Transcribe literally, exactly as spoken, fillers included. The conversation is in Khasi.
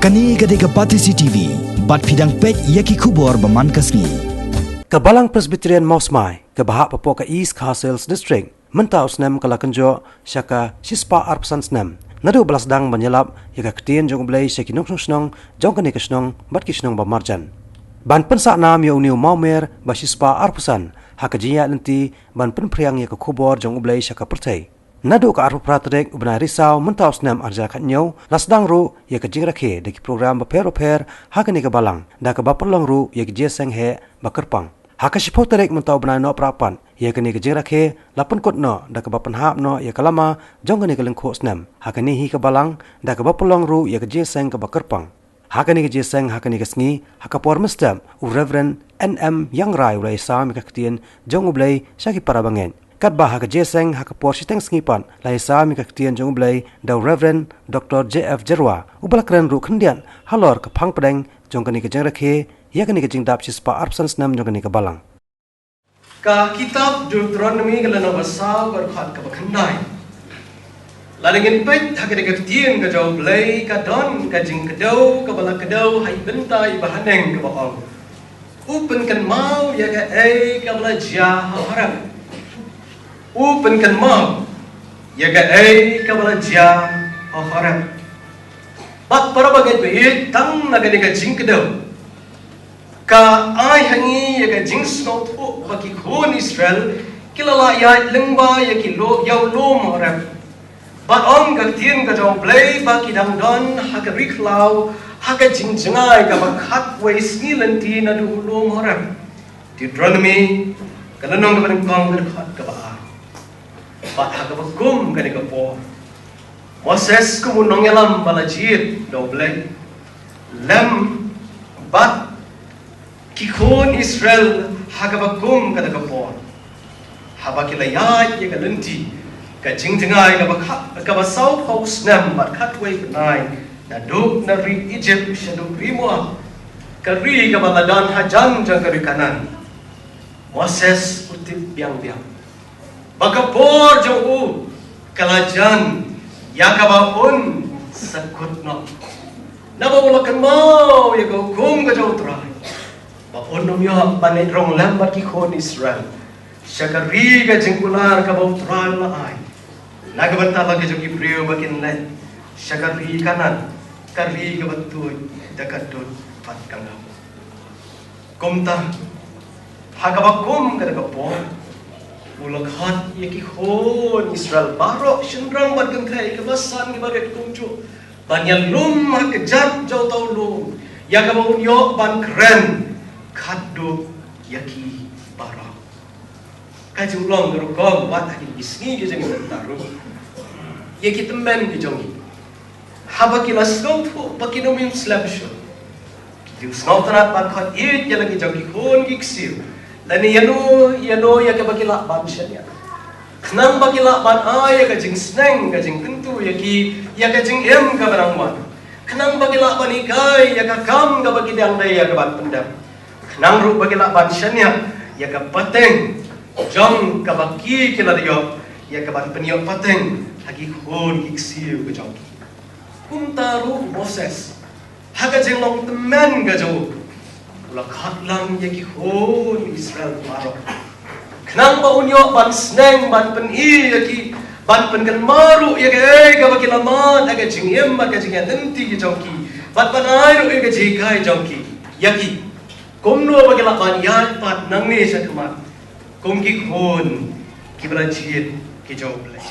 Kane ka dei ka Batesi T V, bad phi dang peit ïa ki khubor ba man ka sngi. Ka Balang Presbyterian Mawsmai, kaba hap hapoh ka East Khasi Hills District, mynta u snem ka la kynjoh sha ka shispah arphew san snem naduh ba la sdang ban ïalap ïa ka ktien jong U Blei sha ki nongshong shnong jong kane ka shnong bad ki shnong ba marjan, ban pynsah nam ïa une u mawmer ba shispah arphew san ha ka jingïaid lynti ban pynphriang ïa ka khubor jong U Blei sha ka pyrthei. Naduh ka arphew phra tarik u bnai Risaw mynta u snem ar hajar khathynñiew, la sdang ruh ïa ka jingrakhe da ki program bapher bapher ha kane ka balang, da kaba pynlong ruh ïa ka jingïaseng heh ba kyrpang. Ha ka shiphew tarik mynta u bnai Nohprah pat, ïa kane ka jingrakhe la pynkut noh da kaba pynhap noh ïa ka lama jong kane ka lyngkhuh snem ha kane hi ka balang, da kaba pynlong ruh ïa ka jingïaseng kaba kyrpang. Ha kane ka jingïaseng ha kane ka sngi, ha ka por mynstep, u Reverend N M Ïangrai u la ïasam ïa ka ktien jong U Blei sha ki para bangeit. Katba ha ka jingïaseng ha ka por shiteng sngi pat, la ïasam ïa ka ktien jong U Blei da u Reverend Doctor J F Jyrwa, uba la kren ruh khyndiat halor ka phang pdeng jong kane ka jingrakhe ïa kane ka jingdap shispah arphew san snem jong kane ka balang. Ka kitab Deuteronomi ka lynnong ba saw, ka dkhot kaba khyndai. Lada ngin peit ha kane ka ktien ka jong U Blei, ka don ka jingkdew kaba la kdew ha i bynta i bahaneng, kaba ong: U pynkynmaw ïa kaei kaba la jia ha Horeb. U pynkynmaw ïa kaei kaba la jia ha Horeb. Bad para bangeit, ba ïeit, tang na kane ka jingkdew ka ai ha ngi ïa ka jingsngewthuh ba ki khun Israel ki la lah ïaid lyngba ïa ki lo-, ïa u lum Horeb. Bad ong ka ktien ka jong U Blei ba ki dang don ha ka ri khlaw, ha ka jingjngai kaba khatwei sngi lynti naduh u lum Horeb. Deuteronomi ka lynnong kaba nyngkong, ka dkhot kaba ar. Bad ha kaba kum kane ka por, Moses kum u nongïalam ba la jied da U Blei, lem bad ki khun Israel ha kaba kum kata ka por, haba ki la ïaid ïa ka lynti ka jingjngai kaba kha-, kaba sawphew snem bad khatwei bnai, naduh na ri Egypt shaduh ri Moab, ka ri kaba la don hajan jong ka ri Kanaan, Moses u tip biang biang ba ka por jong u ka la jan ïa kaba un sa kut noh, naba u la kynmaw ïa ka hukum ka jong U Trai, ba un ym ïoh ban leit rung lem bad ki khun Israel sha ka ri ka jingkular kaba U Trai u la ai. Na ka bynta la ka jong ki briew ba kin leit sha ka ri Kanaan, ka ri kaba tuid da ka dud bad ka ngaw. Kumta, ha kaba kum kata ka por, u la khot ïa ki khun Israel baroh, shynrang bad kynthei, kiba san kiba rit kumjuh, ban ïalum ha ka kjat jong uta u lum, ïa kaba un ïoh ban kren khadduh ïa ki baroh. Ka ju long ka rukom wat ha kine ki sngi ki jong ngi mynta ruh, ïa ki tymmen ki jong ngi, haba ki la sngewthuh ba kin ym slem shuh, ki ju sngewtynnat ban khot ïeit ïa la ki jong ki khun ki ksiew, lane ïano ïano ïa kaba ki lah ban shaniah, khnang ba ki lah ban ai ïa ka jingsneng ka jingkyntu ïa ki ïa ka jingim kaba nang wan, khnang ba ki lah ban hikai ïa ka kam kaba ki dang dei ïa ka ban pyndep, khnang ruh ba ki lah ban shaniah ïa ka pateng jong kaba ki, ki la ïoh ïa ka ban pynïoh pateng ha ki khun ki ksiew ka jong ki. Kumta ruh Moses, ha ka jinglong tymmen ka jong u, u la khot lang ïa ki khun Israel baroh, khnang ba un ïoh ban sneng ban pyni ïa ki, ban pynkynmaw ruh ïa kaei kaba ki la mad ha ka jingim bad ka jingïaid lynti ka jong ki, bad ban ai ruh ïa ka jinghikai jong ki ïa ki, kumno ba ki lah ban ïaid pat nangne shakhmat kum ki khun kiba la jied ki jong U Blei.